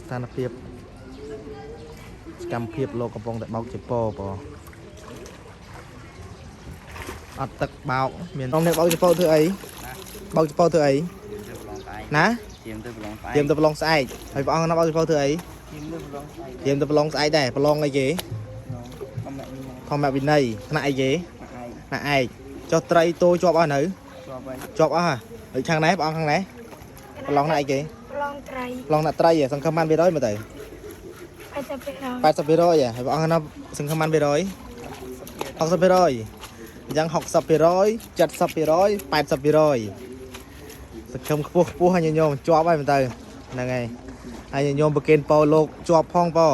ស្ថានភាពសកម្មភាពលោកកំពុងតែបោកចពោបងអត់ទឹកបោកមានអងនេះបោកចពោធ្វើអីបោកចពោធ្វើអីណា ទៀមទៅប្រឡងស្អែក ត្រៀមទៅប្រឡងស្អែកហើយព្រះអង្គណាបោកចពោធ្វើអី ទៀមទៅប្រឡងស្អែក ត្រៀមទៅប្រឡងស្អែកដែរប្រឡងអីគេ ធម្មវិន័យ ធម្មវិន័យថ្នាក់អីគេ ឯង ថ្នាក់ឯកចុះត្រីតូជាប់អស់នៅ ជាប់ហើយ ជាប់អស់ហ่ะហើយខាងនេះព្រះអង្គខាងនេះប្រឡងថ្នាក់អីគេ ប្រឡងត្រី ប្រឡងថ្នាក់ត្រីហ៎សង្ឃឹមបាន100មើលទៅ 80% 80%ហ៎ហើយព្រះអង្គណាសង្ឃឹមបាន100 60%អញ្ចឹង60% 70% 80%សង្ឃឹមខ្ពស់ខ្ពស់ហើយញញោមជាប់ហើយមើលទៅហ្នឹងហើយហើយញញោមប្រគេនពោលោកជាប់ផងពោ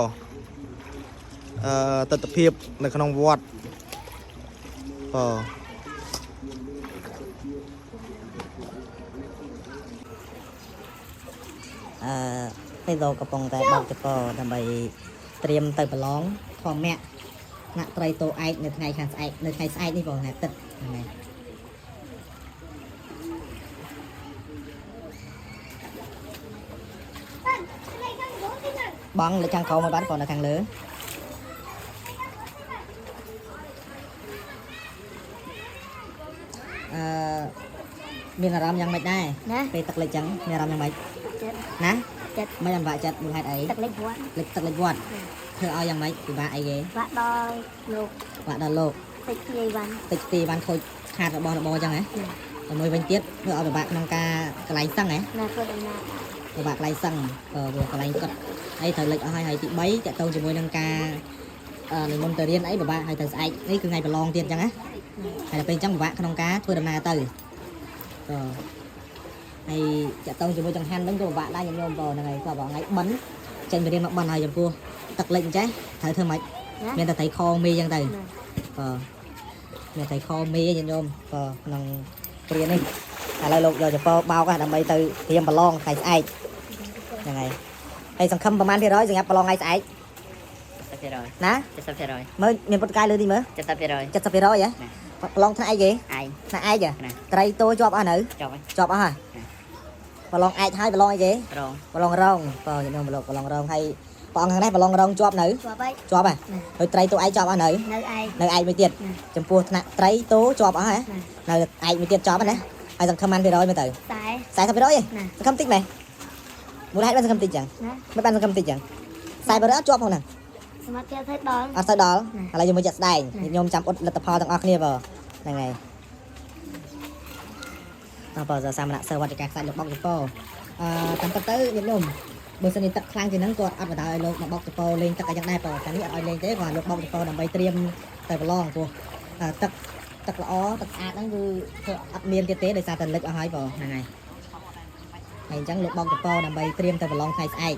អឺទស្សនភាពនៅក្នុងវត្តពោ អឺពេលលោកកំពុងតែបោកចពោដើម្បីត្រៀមទៅប្រឡងធម្មៈថ្នាក់ត្រីតោឯកនៅថ្ងៃខាងស្អែកនៅថ្ងៃស្អែកនេះបងថ្ងៃអាទិត្យហ្នឹងហើយបងលើខាងក្រោមមកបានបងនៅខាងលើអឺមានអារម្មណ៍យ៉ាងម៉េចដែរ ណា ពេលទឹកលិចចឹងមានអារម្មណ៍យ៉ាងម៉េច ចិត្ត ណា ចិត្ត មិនអត់បាក់ចិត្តមូលហេតុអី ទឹកលិចវត្ត លិចទឹកលិចវត្តធ្វើឲ្យយ៉ាងម៉េចពិបាកអីគេ បាក់ដល់លោក បាក់ដល់លោក តិចយាយវ៉ាន់ តិចទីបានខូចខាតរបស់របរចឹងហ៎តែមួយវិញទៀតធ្វើឲ្យពិបាកក្នុងការកន្លែងសឹងហ៎ ណាធ្វើដំណើរ ពិបាកកន្លែងសឹងព្រោះកន្លែងកត់អីត្រូវលិចអស់ហើយហើយទី3តកតងជាមួយនឹងការអឺនិមន្តទៅរៀនអីពិបាកហើយទៅស្អែកនេះគឺថ្ងៃប្រឡងទៀតចឹងណាហើយដល់ពេលចឹងពិបាកក្នុងការធ្វើដំណើរទៅអឺហើយតកតងជាមួយចង្ហាន់វិញក៏ពិបាកដែរញោមបងហ្នឹងហើយគាត់បងថ្ងៃបិណ្ឌចេញទៅរៀនមកបិណ្ឌហើយចំពោះទឹកលិចអញ្ចេះត្រូវធ្វើម៉េច មានតែត្រីខមីអញ្ចឹងទៅបាទមានត្រីខមីញាតិញោមបាទក្នុងព្រាននេះឥឡូវលោកយកចពោបោកហ្នឹងដើម្បីទៅត្រៀមប្រឡងថ្ងៃស្អែកហ្នឹងហើយហើយសង្ឃឹមប្រហែលភាគរយសម្រាប់ប្រឡងថ្ងៃស្អែក 70% ណា 70% មើលមានពុទ្ធកាយលើទីមើល 70% 70%ហ៎ប្រឡងថ្នាក់អីគេ ឯង ថ្នាក់ឯកហ៎ ណា ត្រីតូជាប់អស់នៅ ជាប់ហើយ ជាប់អស់ហ៎ប្រឡងឯកហើយប្រឡងអីគេ រង ប្រឡងរងបាទញាតិញោមប្រឡងប្រឡងរងហើយព្រះអង្គខាងនេះប្រឡងរងជាប់នៅ ជាប់ហើយ ជាប់ហ៎ហើយត្រីតូឯកជាប់អស់នៅ នៅឯង នៅឯកមួយទៀត ណា ចំពោះថ្នាក់ត្រីតូជាប់អស់ហ៎ ណា នៅឯកមួយទៀតជាប់ហ្នឹងណាហើយសង្ឃឹមបាន100មើលទៅ តែ 40%ឯង ណា សង្ឃឹមតិចមែនមូលហេតុបានសង្ឃឹមតិចចឹង ណា មិនបានសង្ឃឹមតិចចឹង40%អត់ជាប់ផងហ្នឹង សមត្ថភាពធ្វើដល់ អត់ទៅដល់ ណា ឥឡូវយើងមើលជាក់ស្ដែង ណា ខ្ញុំចាំអ៊ុតលទ្ធផលទាំងអស់គ្នាបើហ្នឹងហើយអបើសាមណៈសិស្សវត្តការខ្សាច់លោកបុកចពោអឺតាមពិតទៅញាតិញោមបើសិនជាទឹកខ្លាំងជាងហ្នឹងគាត់អត់បណ្ដោយឲ្យលោកមកបុកចពោលេងទឹកអីចឹងដែរបើកាលនេះអត់ឲ្យលេងទេគាត់លោកបុកចពោដើម្បីត្រៀមទៅប្រឡងព្រោះអឺទឹកទឹកល្អទឹកស្អាតហ្នឹងគឺធ្វើអត់មានទៀតទេដោយសារតែលិចអស់ហើយបើហ្នឹងហើយហើយអញ្ចឹងលោកបុកចពោដើម្បីត្រៀមទៅប្រឡងថ្ងៃស្អែក